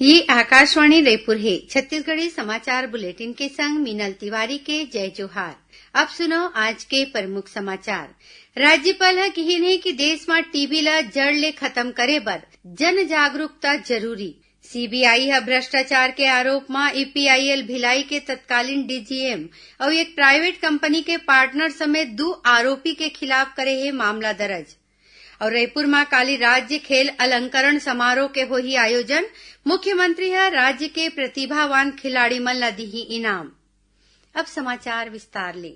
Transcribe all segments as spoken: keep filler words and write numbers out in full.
ये आकाशवाणी रायपुर हे। छत्तीसगढ़ी समाचार बुलेटिन के संग मीनल तिवारी के जय जोहार। अब सुनो आज के प्रमुख समाचार। राज्यपाल ह किहिन हे कि देश म टीबी ल जड़ ले खत्म करे बर जन जागरूकता जरूरी। सीबीआई ह भ्रष्टाचार के आरोप म ईपीआईएल भिलाई के तत्कालीन डीजीएम अउ एक प्राइवेट कंपनी के पार्टनर समेत दू आरोपी के खिलाफ करे हे मामला दर्ज। अउ रईपुर म काली राज्य खेल अलंकरण समारोह के होही आयोजन, मुख्यमंत्री ह राज्य के प्रतिभावान खिलाड़ी मन ला दिही इनाम। अब समाचार विस्तार ले।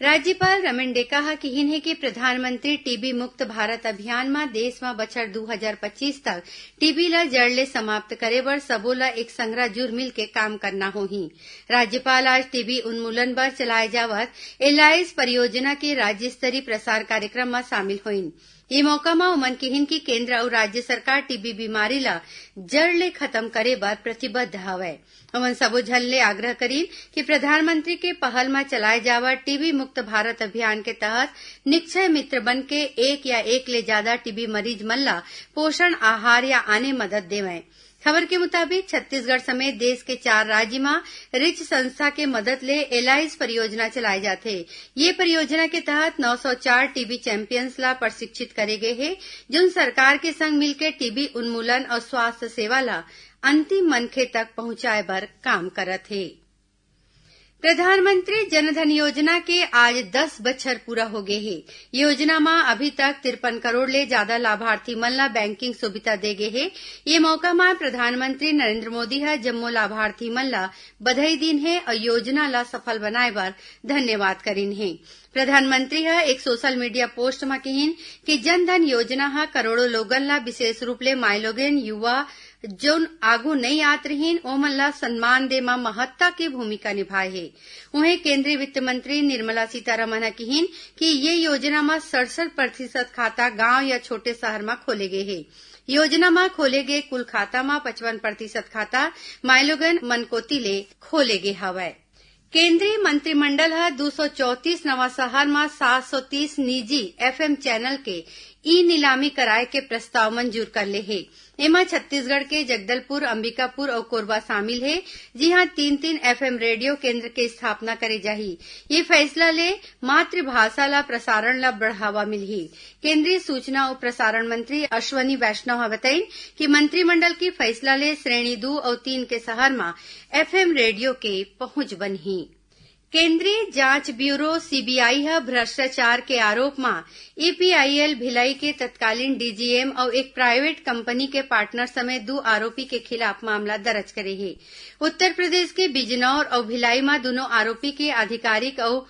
राज्यपाल रमेन डेका ह किहिन हे कि प्रधानमंत्री टीबी मुक्त भारत अभियान म देश म बछर दू हजार पच्चीस तक टीबी ल जड़ ले समाप्त करे बर सबो ल एक संघरा जुर मिल के काम करना होही। राज्यपाल आज टीबी उन्मूलन बर चलाए जावत एलाइज परियोजना के राज्य स्तरीय प्रसार कार्यक्रम म शामिल होइन। ये मौका म ओमन किहिन कि केंद्र अउ राज्य सरकार टीबी बीमारी ल जड़ ले खत्म करे बर प्रतिबद्ध हवय। ओमन सबो झन ले आग्रह करिन कि प्रधानमंत्री के पहल म चलाए जावत टीबी मुक्त भारत अभियान के तहत निक्षय मित्र बन के एक या एक ले जादा टीबी मरीज मन ल पोषण आहार या आने मदद देवंय। खबर के मुताबिक, छत्तीसगढ़ समेत देश के चार राज्य म रिच संस्था के मदद ले एलाइज परियोजना चलाए जाथे। ये परियोजना के तहत नौ सौ चार टीबी चैंपियंस ला प्रशिक्षित करे गे हे, जोन सरकार के संग मिलके टीबी उन्मूलन अउ स्वास्थ्य सेवा ला अंतिम मनखे तक पहुंचाए बर काम करत हे। प्रधानमंत्री जनधन योजना के आज दस बछर पूरा होगे हे। योजना म अभी तक तिरपन करोड़ ले जादा लाभार्थी मन ला बैंकिंग सुविधा दे गे हे। ये मौका म प्रधानमंत्री नरेंद्र मोदी ह जम्मो लाभार्थी मन ला बधाई दीन हे अउ योजना ला सफल बनाए बर धन्यवाद करीन हे। प्रधानमंत्री ह एक सोशल मीडिया पोस्ट म किहिन कि जन धन योजना ह करोड़ों लोगन ला, विशेष रूप ले माईलोगिन, युवा, जउन आगू नइ आत रिहिन, ओमन ला सम्मान दे म महत्ता के भूमिका निभाए हे। उहें, केंद्रीय वित्त मंत्री निर्मला सीतारमण ह किहिन कि ये योजना म सड़सठ प्रतिशत खाता गांव या छोटे शहर म खोले गे हे। योजना म खोले गे कुल खाता म पचपन प्रतिशत खाता माईलोगन मन कोति ले खोले गे हवय। केंद्रीय मंत्रिमंडल ह दू सौ चौंतीस नवा शहर म सात सौ तीस निजी एफएम चैनल के ई नीलामी कराए के प्रस्ताव मंजूर कर ले हे। एमा छत्तीसगढ़ के जगदलपुर, अंबिकापुर अउ कोरबा शामिल हे, जिहां तीन-तीन एफएम रेडियो केंद्र के स्थापना करे जाही। ये फैसला ले मातृभाषा ला प्रसारण ला बढ़ावा मिलही। केंद्रीय सूचना अउ प्रसारण मंत्री अश्वनी वैष्णव ह बताइन कि मंत्रिमंडल के फैसला ले श्रेणी दू अउ तीन के शहर म एफएम रेडियो के पहुंच बनही। केंद्रीय जांच ब्यूरो, सीबीआई, ह भ्रष्टाचार के आरोप म ईपीआईएल भिलाई के तत्कालीन डीजीएम अउ एक प्राइवेट कंपनी के पार्टनर समेत दू आरोपी के खिलाफ मामला दर्ज करे हे। उत्तर प्रदेश के बिजनौर अउ भिलाई म दुनों आरोपी के आधिकारिक अउ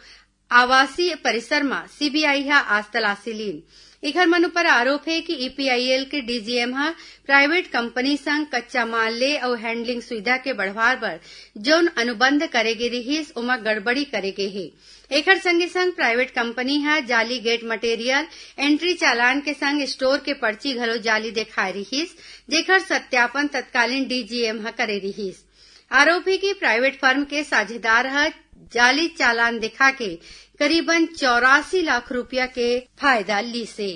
आवासीय परिसर म सीबीआई ह आज तलाशी लीन। एखर मन ऊपर आरोप हे कि ईपीआईएल के डीजीएम ह प्राइवेट कंपनी संग कच्चा माल ले अउ हैंडलिंग सुविधा के बढ़वार बर जउन अनुबंध करे गे रिहिस, ओमा गड़बड़ी करे गे हे। एखर संगे संग प्राइवेट कंपनी ह जाली गेट मटेरियल, एंट्री चालान के संग स्टोर के पर्ची घलो जाली देखाए रिहिस, जेखर सत्यापन तत्कालीन डीजीएम ह करे रिहिस। आरोप हे कि प्राइवेट फर्म के साझेदार ह जाली चालान दिखा के करीबन चौरासी लाख रुपया के फायदा लीसे।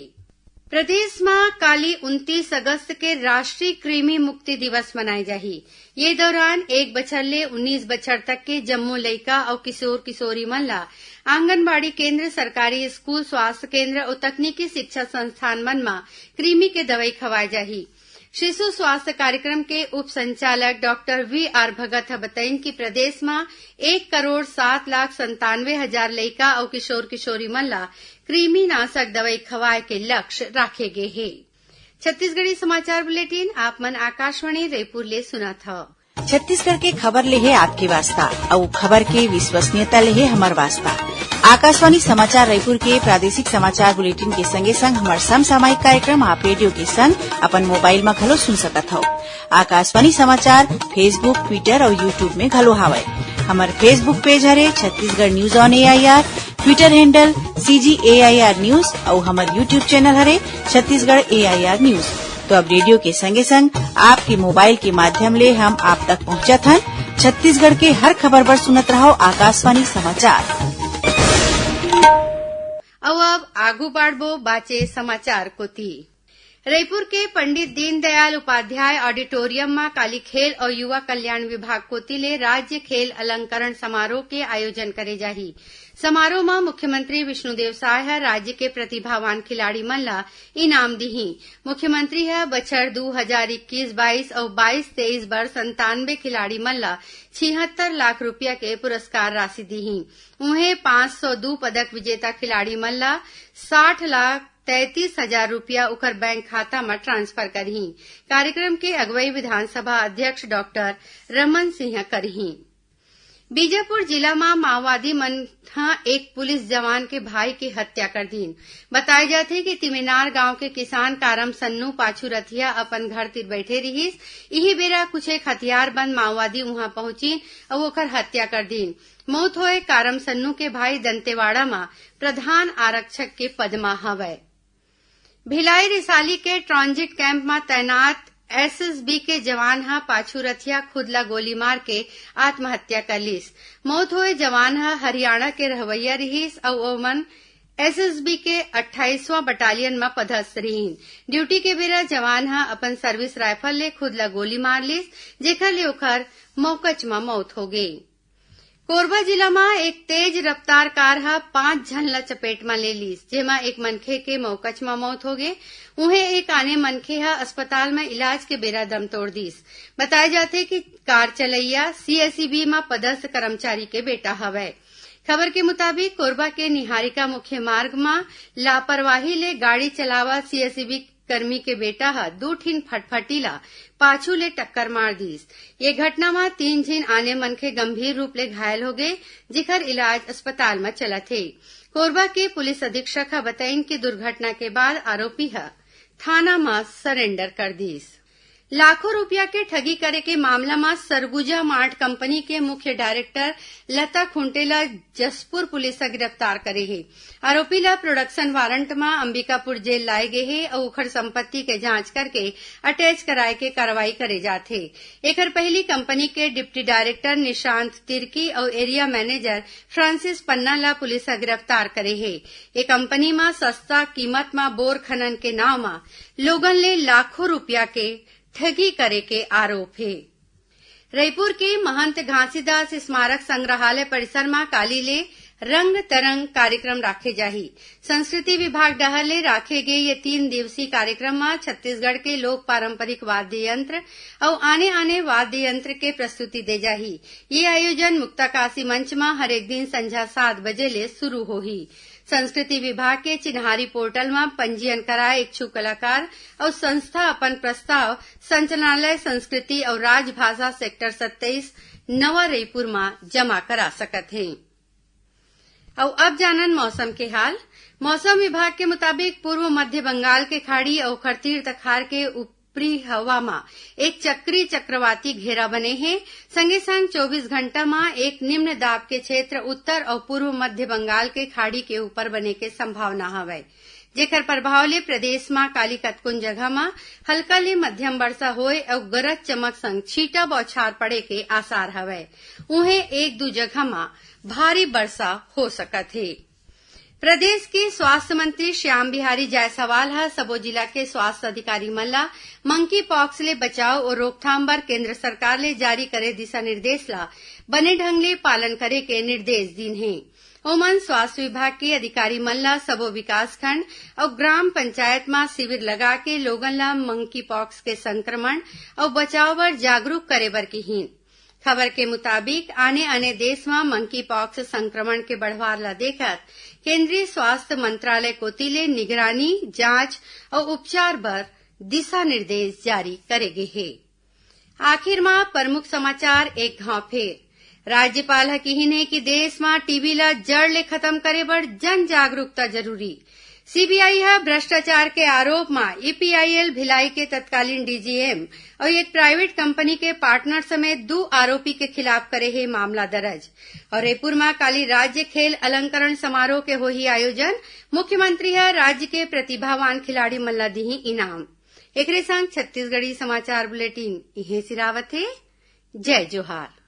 प्रदेश म काली उनतीस अगस्त के राष्ट्रीय कृमि मुक्ति दिवस मनाए जाही। ये दौरान एक बछर ले उन्नीस बछर तक के जम्मो लइका अउ किशोर किशोरी मन ला आंगनबाड़ी केंद्र, सरकारी स्कूल, स्वास्थ्य केंद्र अउ तकनीकी शिक्षा संस्थान मन म कृमि के दवई खवाए जाही। शिशु स्वास्थ्य कार्यक्रम के उप संचालक डॉक्टर वी आर भगत ह बताइन कि प्रदेश म एक करोड़ सात लाख संतानवे हजार लइका अउ किशोर किशोरी मन ला कृमिनाशक दवई खवाए के लक्ष्य राखे गे हे। छत्तीसगढ़ी समाचार बुलेटिन आप मन आकाशवाणी रायपुर ले सुनत हव। छत्तीसगढ़ के खबर ले हे आपके वास्ता, अउ खबर के विश्वसनीयता ले हे हमर वास्ता। आकाशवाणी समाचार रायपुर के प्रादेशिक समाचार बुलेटिन के संगे संग हमर समसामयिक कार्यक्रम आप रेडियो के संग अपन मोबाइल म घलो सुन सकत हव। आकाशवाणी समाचार Facebook, Twitter अउ YouTube में घलो हावय। हमर Facebook पेज हरे Chhattisgarh news on AIR, Twitter handle CG AIR news अउ हमर YouTube चैनल हरे छत्तीसगढ़ एआईआर न्यूज। तो अब रेडियो के संगे संग आपके मोबाइल के माध्यम ले हम आप तक पहुंचत हन। छत्तीसगढ़ के हर खबर बर सुनत रहव आकाशवाणी समाचार। अउ अब आगू बाढ़बो बाचे समाचार कोती। रईपुर के पंडित दीनदयाल उपाध्याय ऑडिटोरियम म काली खेल अउ युवा कल्याण विभाग कोति ले राज्य खेल अलंकरण समारोह के आयोजन करे जाही। समारोह म मुख्यमंत्री विष्णुदेव साय ह राज्य के प्रतिभावान खिलाड़ी मन ल इनाम दिही। मुख्यमंत्री ह बछर दू हजार इक्कीस बाईस अउ बाईस तेईस बर संतानवे खिलाड़ी मन ल छिहत्तर लाख रूपिया के पुरस्कार राशि दिही। उहें, पाँच सौ दू पदक विजेता खिलाड़ी मन ल साठ लाख तैंतीस हजार रूपिया उकर बैंक खाता म ट्रांसफर करही। कार्यक्रम के अगुवई विधानसभा अध्यक्ष डॉक्टर रमन सिंह करही। बीजापुर जिला म माओवादी मन ह एक पुलिस जवान के भाई के हत्या कर दीन। बताए जाथे कि तिमेनार गांव के किसान कारम सन्नू पाछू रथिया अपन घर तिर बैठे रिहिस। इही बेरा कुछ एक हथियारबंद माओवादी उहां पहुंचिन अउ ओकर हत्या कर दीन। मौत होए कारम सन्नू के भाई दंतेवाड़ा म प्रधान आरक्षक के पद म हवय। भिलाई रिसाली के ट्रांजिट कैंप म तैनात एसएसबी के जवान ह पाछू रथिया खुद ल गोली मार के आत्महत्या कर लीस। मौत होए जवान ह हरियाणा के रहवैया रिहिस अउ ओमन एसएसबी के अट्ठाईसवां बटालियन म पदस्थ रिहिन। ड्यूटी के बेरा जवान ह अपन सर्विस राइफल ले खुद ल गोली मार लीस, जेखर ले ओखर मौकच म मौत हो गे। कोरबा जिला म एक तेज रफ्तार कार ह पांच झन ल चपेट म ले लीस, जेमा एक मनखे के मौकच म मौत हो गे। उहें, एक आने मनखे ह अस्पताल म इलाज के बेरा दम तोड़ दीस। बताए जाथे कि कार चलैया सीएसईबी म पदस्थ कर्मचारी के बेटा हवय। खबर के मुताबिक, कोरबा के निहारिका मुख्य मार्ग म लापरवाही ले गाड़ी चलावत सीएसईबी कर्मी के बेटा ह दू ठिन फटफटी ला पाछू ले टक्कर मार दीस। ये घटना म तीन झिन आने मनखे गंभीर रूप ले घायल हो गे, जिखर इलाज अस्पताल म चलत हे। कोरबा के पुलिस अधीक्षक ह बतइन कि दुर्घटना के बाद आरोपी ह थाना म सरेंडर कर दीस। लाखों रूपिया के ठगी करे के मामला म सरगुजा मार्ट कंपनी के मुख्य डायरेक्टर लता खुंटे ल जशपुर पुलिस ह गिरफ्तार करे हे। आरोपी ल प्रोडक्शन वारंट म अंबिकापुर जेल लाए गे हे अउ ओखर संपत्ति के जांच करके अटैच कराए के कार्रवाई करे जात हे। एखर पहिली कंपनी के डिप्टी डायरेक्टर निशांत तिर्की अउ एरिया मैनेजर फ्रांसिस पन्ना ल पुलिस ह गिरफ्तार करे हे। ए कंपनी म सस्ता कीमत म बोर खनन के नाव म लोगन ले लाखों रूपिया के ठगी करे के आरोप हे। रईपुर के महंत घासीदास स्मारक संग्रहालय परिसर म काली ले रंग तरंग कार्यक्रम राखे जाही। संस्कृति विभाग डहर ले राखे गे ये तीन दिवसीय कार्यक्रम म छत्तीसगढ़ के लोक पारंपरिक वाद्य यंत्र अउ आने-आने वाद्य यंत्र के प्रस्तुति दे जाही। ये आयोजन मुक्ताकाशी मंच म हरेक दिन संझा सात बजे ले शुरू होही। संस्कृति विभाग के चिन्हारी पोर्टल म पंजीयन कराए इच्छुक कलाकार अउ संस्था अपन प्रस्ताव संचालनालय संस्कृति अउ राजभाषा सेक्टर सत्ताईस नवा रईपुर म जमा करा सकत हे। अउ अब जानन मौसम के हाल। मौसम विभाग के मुताबिक, पूर्व मध्य बंगाल के खाड़ी अउ ओखर तीर तखार के ऊपरी हवा म एक चक्री चक्रवाती घेरा बने हे। संगे संग चौबीस घंटा म एक निम्न दाब के क्षेत्र उत्तर अउ पूर्व मध्य बंगाल के खाड़ी के ऊपर बने के संभावना हवय, जेकर प्रभाव ले प्रदेश म काली कतकोन जगह म हल्का ले मध्यम वर्षा होए अउ गरज चमक संग छींटा बौछार पड़े के आसार हवय। उहें, एक दू जगह म भारी वर्षा हो सकत हे। प्रदेश के स्वास्थ्य मंत्री श्याम बिहारी जायसवाल ह सबो जिला के स्वास्थ्य अधिकारी मन ल मंकी पॉक्स ले बचाव अउ रोकथाम बर केंद्र सरकार ले जारी करे दिशा निर्देश ल बने ढंग ले पालन करे के निर्देश दीन हे। ओमन स्वास्थ्य विभाग के अधिकारी मन ल सबो विकासखंड अउ ग्राम पंचायत म शिविर लगा के लोगन ल मंकी पॉक्स के संक्रमण अउ बचाव बर जागरूक करे बर किहीन। खबर के मुताबिक, आने-आने देश म मंकी पॉक्स संक्रमण के बढ़वार ल देखत केंद्रीय स्वास्थ्य मंत्रालय कोति ले निगरानी, जांच अउ उपचार बर दिशा निर्देश जारी करे गे हे। आखिर म प्रमुख समाचार एक घांव फेर। राज्यपाल ह किहीन हे कि देश म टीबी ल जड़ ले खत्म करे बर जन जागरूकता जरूरी। सीबीआई ह भ्रष्टाचार के आरोप म ईपीआईएल भिलाई के तत्कालीन डीजीएम अउ एक प्राइवेट कंपनी के पार्टनर समेत दू आरोपी के खिलाफ करे हे मामला दर्ज। अउ रईपुर म काली राज्य खेल अलंकरण समारोह के होही आयोजन। मुख्यमंत्री ह राज्य के प्रतिभावान खिलाड़ी मन ल दिही इनाम। एकरे संग छत्तीसगढ़ी समाचार बुलेटिन इहें सिरावत हे। जय जोहार।